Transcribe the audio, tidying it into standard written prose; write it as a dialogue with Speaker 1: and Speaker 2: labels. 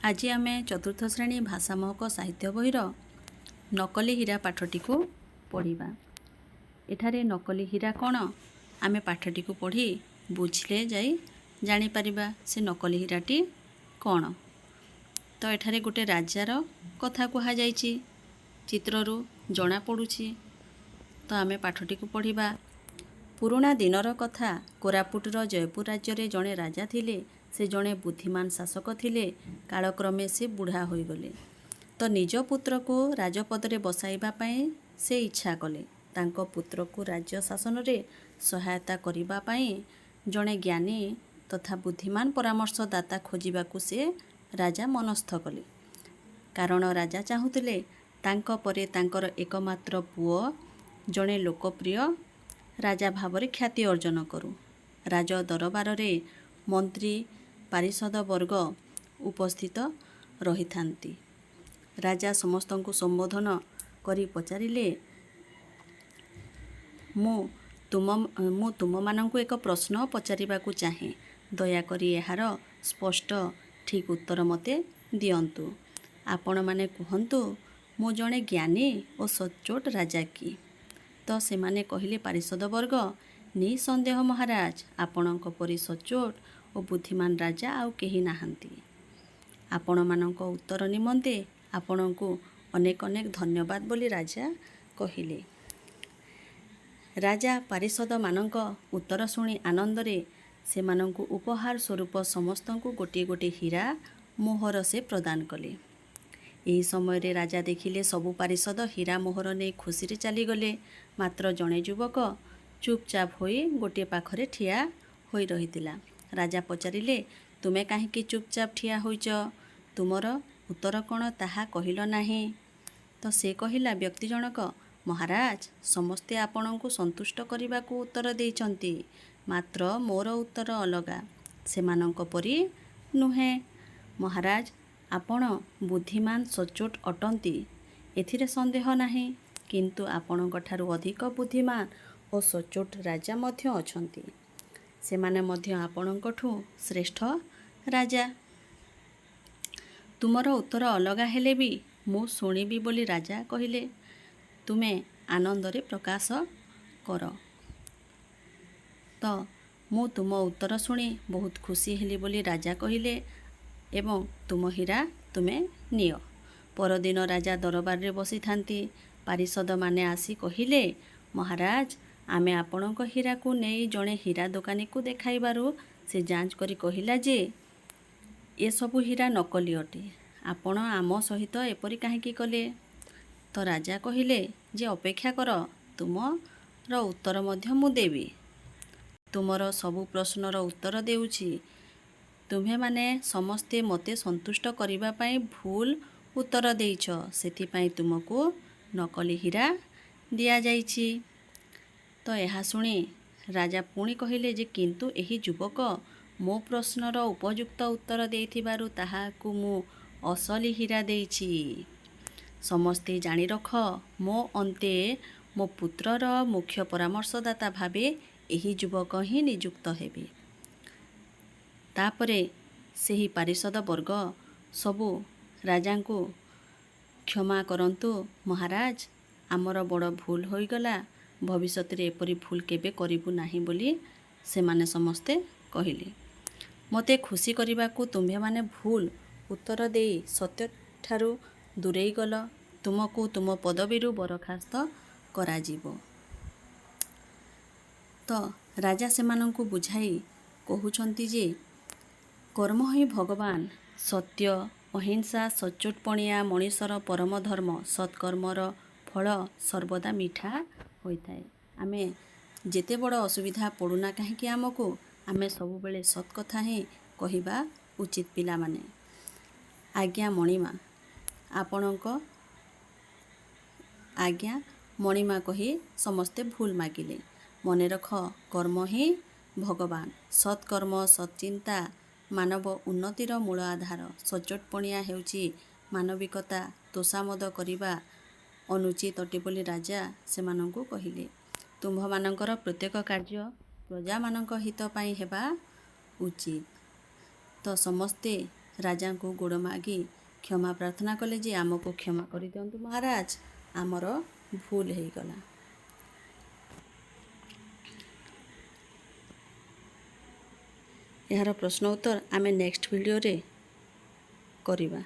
Speaker 1: ଆଜି ଆମେ ଚତୁର୍ଥ ଶ୍ରେଣୀ ଭାଷା ମହକ ସାହିତ୍ୟ ବହିର ନକଲି ହୀରା ପାଠଟିକୁ ପଢ଼ିବା। ଏଠାରେ ନକଲି ହୀରା କ'ଣ, ଆମେ ପାଠଟିକୁ ପଢ଼ି ବୁଝିଲେ ଯାଇ ଜାଣିପାରିବା ସେ ନକଲି ହୀରାଟି କ'ଣ। ତ ଏଠାରେ ଗୋଟେ ରାଜାର କଥା କୁହାଯାଇଛି, ଚିତ୍ରରୁ ଜଣାପଡ଼ୁଛି। ତ ଆମେ ପାଠଟିକୁ ପଢ଼ିବା। ପୁରୁଣା ଦିନର କଥା। କୋରାପୁଟର ଜୟପୁର ରାଜ୍ୟରେ ଜଣେ ରାଜା ଥିଲେ। ସେ ଜଣେ ବୁଦ୍ଧିମାନ ଶାସକ ଥିଲେ। କାଳକ୍ରମେ ସେ ବୁଢ଼ା ହୋଇଗଲେ। ତ ନିଜ ପୁତ୍ରକୁ ରାଜପଦରେ ବସାଇବା ପାଇଁ ସେ ଇଚ୍ଛା କଲେ। ତାଙ୍କ ପୁତ୍ରକୁ ରାଜ୍ୟ ଶାସନରେ ସହାୟତା କରିବା ପାଇଁ ଜଣେ ଜ୍ଞାନୀ ତଥା ବୁଦ୍ଧିମାନ ପରାମର୍ଶଦାତା ଖୋଜିବାକୁ ସେ ରାଜା ମନସ୍ଥ କଲେ। କାରଣ ରାଜା ଚାହୁଁଥିଲେ ତାଙ୍କ ପରେ ତାଙ୍କର ଏକମାତ୍ର ପୁଅ ଜଣେ ଲୋକପ୍ରିୟ ରାଜା ଭାବରେ ଖ୍ୟାତି ଅର୍ଜନ କରୁ। ରାଜ ଦରବାରରେ ମନ୍ତ୍ରୀ ପାରିଷଦ ବର୍ଗ ଉପସ୍ଥିତ ରହିଥାନ୍ତି। ରାଜା ସମସ୍ତଙ୍କୁ ସମ୍ବୋଧନ କରି ପଚାରିଲେ, ମୁଁ ତୁମମାନଙ୍କୁ ଏକ ପ୍ରଶ୍ନ ପଚାରିବାକୁ ଚାହେଁ। ଦୟାକରି ଏହାର ସ୍ପଷ୍ଟ ଠିକ୍ ଉତ୍ତର ମୋତେ ଦିଅନ୍ତୁ। ଆପଣମାନେ କୁହନ୍ତୁ, ମୁଁ ଜଣେ ଜ୍ଞାନୀ ଓ ସଚ୍ଚୋଟ ରାଜା କି? ତ ସେମାନେ କହିଲେ, ପାରିଷଦ ବର୍ଗ, ନିଃସନ୍ଦେହ ମହାରାଜ, ଆପଣଙ୍କ ପରି ସଚ୍ଚୋଟ ଓ ବୁଦ୍ଧିମାନ ରାଜା ଆଉ କେହି ନାହାନ୍ତି। ଆପଣମାନଙ୍କ ଉତ୍ତର ନିମନ୍ତେ ଆପଣଙ୍କୁ ଅନେକ ଅନେକ ଧନ୍ୟବାଦ ବୋଲି ରାଜା କହିଲେ। ରାଜା ପାରିଷଦମାନଙ୍କ ଉତ୍ତର ଶୁଣି ଆନନ୍ଦରେ ସେମାନଙ୍କୁ ଉପହାର ସ୍ୱରୂପ ସମସ୍ତଙ୍କୁ ଗୋଟିଏ ଗୋଟିଏ ହୀରା ମୋହର ସେ ପ୍ରଦାନ କଲେ। ଏହି ସମୟରେ ରାଜା ଦେଖିଲେ, ସବୁ ପାରିଷଦ ହୀରା ମୋହର ନେଇ ଖୁସିରେ ଚାଲିଗଲେ, ମାତ୍ର ଜଣେ ଯୁବକ ଚୁପଚାପ ହୋଇ ଗୋଟିଏ ପାଖରେ ଠିଆ ହୋଇ ରହିଥିଲା। ରାଜା ପଚାରିଲେ, ତୁମେ କାହିଁକି ଚୁପଚାପ ଠିଆ ହୋଇଛ? ତୁମର ଉତ୍ତର କ'ଣ, ତାହା କହିଲ ନାହିଁ? ତ ସେ କହିଲା, ବ୍ୟକ୍ତି ଜଣକ, ମହାରାଜ, ସମସ୍ତେ ଆପଣଙ୍କୁ ସନ୍ତୁଷ୍ଟ କରିବାକୁ ଉତ୍ତର ଦେଇଛନ୍ତି, ମାତ୍ର ମୋର ଉତ୍ତର ଅଲଗା, ସେମାନଙ୍କ ପରି ନୁହେଁ। ମହାରାଜ, ଆପଣ ବୁଦ୍ଧିମାନ ସଚ୍ଚୋଟ ଅଟନ୍ତି, ଏଥିରେ ସନ୍ଦେହ ନାହିଁ। କିନ୍ତୁ ଆପଣଙ୍କଠାରୁ ଅଧିକ ବୁଦ୍ଧିମାନ ଓ ସଚ୍ଚୋଟ ରାଜା ମଧ୍ୟ ଅଛନ୍ତି। ସେମାନେ ମଧ୍ୟ ଆପଣଙ୍କଠୁ ଶ୍ରେଷ୍ଠ ରାଜା। ତୁମର ଉତ୍ତର ଅଲଗା ହେଲେ ବି ମୁଁ ଶୁଣିବି ବୋଲି ରାଜା କହିଲେ। ତୁମେ ଆନନ୍ଦରେ ପ୍ରକାଶ କର। ତ ମୁଁ ତୁମ ଉତ୍ତର ଶୁଣି ବହୁତ ଖୁସି ହେଲି ବୋଲି ରାଜା କହିଲେ ଏବଂ ତୁମ ହୀରା ତୁମେ ନିଅ। ପରଦିନ ରାଜା ଦରବାରରେ ବସିଥାନ୍ତି। ପାରିଷଦମାନେ ଆସି କହିଲେ, ମହାରାଜ, ଆମେ ଆପଣଙ୍କ ହୀରାକୁ ନେଇ ଜଣେ ହୀରା ଦୋକାନୀକୁ ଦେଖାଇବାରୁ ସେ ଯାଞ୍ଚ କରି କହିଲା ଯେ ଏସବୁ ହୀରା ନକଲି ଅଟେ। ଆପଣ ଆମ ସହିତ ଏପରି କାହିଁକି କଲେ? ତ ରାଜା କହିଲେ ଯେ ଅପେକ୍ଷା କର, ତୁମର ଉତ୍ତର ମଧ୍ୟ ମୁଁ ଦେବି। ତୁମର ସବୁ ପ୍ରଶ୍ନର ଉତ୍ତର ଦେଉଛି। ତୁମ୍ଭେମାନେ ସମସ୍ତେ ମୋତେ ସନ୍ତୁଷ୍ଟ କରିବା ପାଇଁ ଭୁଲ ଉତ୍ତର ଦେଇଛ। ସେଥିପାଇଁ ତୁମକୁ ନକଲି ହୀରା ଦିଆଯାଇଛି। ତ ଏହା ଶୁଣି ରାଜା ପୁଣି କହିଲେ ଯେ କିନ୍ତୁ ଏହି ଯୁବକ ମୋ ପ୍ରଶ୍ନର ଉପଯୁକ୍ତ ଉତ୍ତର ଦେଇଥିବାରୁ ତାହାକୁ ମୁଁ ଅସଲି ହୀରା ଦେଇଛି। ସମସ୍ତେ ଜାଣି ରଖ, ମୋ ଅନ୍ତେ ମୋ ପୁତ୍ରର ମୁଖ୍ୟ ପରାମର୍ଶଦାତା ଭାବେ ଏହି ଯୁବକ ହିଁ ନିଯୁକ୍ତ ହେବେ। ତାପରେ ସେହି ପାରିଷଦ ବର୍ଗ ସବୁ ରାଜାଙ୍କୁ କ୍ଷମା କରନ୍ତୁ ମହାରାଜ, ଆମର ବଡ଼ ଭୁଲ ହୋଇଗଲା, ଭବିଷ୍ୟତରେ ଏପରି ଭୁଲ କେବେ କରିବୁ ନାହିଁ ବୋଲି ସେମାନେ ସମସ୍ତେ କହିଲେ। ମୋତେ ଖୁସି କରିବାକୁ ତୁମ୍ଭେମାନେ ଭୁଲ ଉତ୍ତର ଦେଇ ସତ୍ୟଠାରୁ ଦୂରେଇ ଗଲ। ତୁମକୁ ତୁମ ପଦବୀରୁ ବରଖାସ୍ତ କରାଯିବ। ତ ରାଜା ସେମାନଙ୍କୁ ବୁଝାଇ କହୁଛନ୍ତି ଯେ କର୍ମ ହିଁ ଭଗବାନ। ସତ୍ୟ, ଅହିଂସା, ସଚ୍ଚୋଟପଣିଆ ମଣିଷର ପରମ ଧର୍ମ। ସତ୍କର୍ମର ଫଳ ସର୍ବଦା ମିଠା ହୋଇଥାଏ। ଆମେ ଯେତେ ବଡ଼ ଅସୁବିଧା ପଡ଼ୁନା କାହିଁକି ଆମକୁ, ଆମେ ସବୁବେଳେ ସତ୍ କଥା ହିଁ କହିବା ଉଚିତ। ପିଲାମାନେ, ଆଜ୍ଞା ମଣିମା, ଆପଣଙ୍କ ଆଜ୍ଞା ମଣିମା କହି ସମସ୍ତେ ଭୁଲ ମାଗିଲେ। ମନେ ରଖ, କର୍ମ ହିଁ ଭଗବାନ। ସତ୍କର୍ମ, ସତ୍ଚିନ୍ତା ମାନବ ଉନ୍ନତିର ମୂଳ ଆଧାର। ସଚ୍ଚୋଟପଣିଆ ହେଉଛି ମାନବିକତା। ତୋଷାମଦ କରିବା ଅନୁଚିତ ଅଟେ ବୋଲି ରାଜା ସେମାନଙ୍କୁ କହିଲେ। ତୁମ୍ଭମାନଙ୍କର ପ୍ରତ୍ୟେକ କାର୍ଯ୍ୟ ପ୍ରଜାମାନଙ୍କ ହିତ ପାଇଁ ହେବା ଉଚିତ। ତ ସମସ୍ତେ ରାଜାଙ୍କୁ ଗୋଡ଼ ମାଗି କ୍ଷମା ପ୍ରାର୍ଥନା କଲେ ଯେ ଆମକୁ କ୍ଷମା କରିଦିଅନ୍ତୁ ମହାରାଜ, ଆମର ଭୁଲ ହେଇଗଲା। ଏହାର ପ୍ରଶ୍ନ ଉତ୍ତର ଆମେ ନେକ୍ସଟ ଭିଡ଼ିଓରେ କରିବା।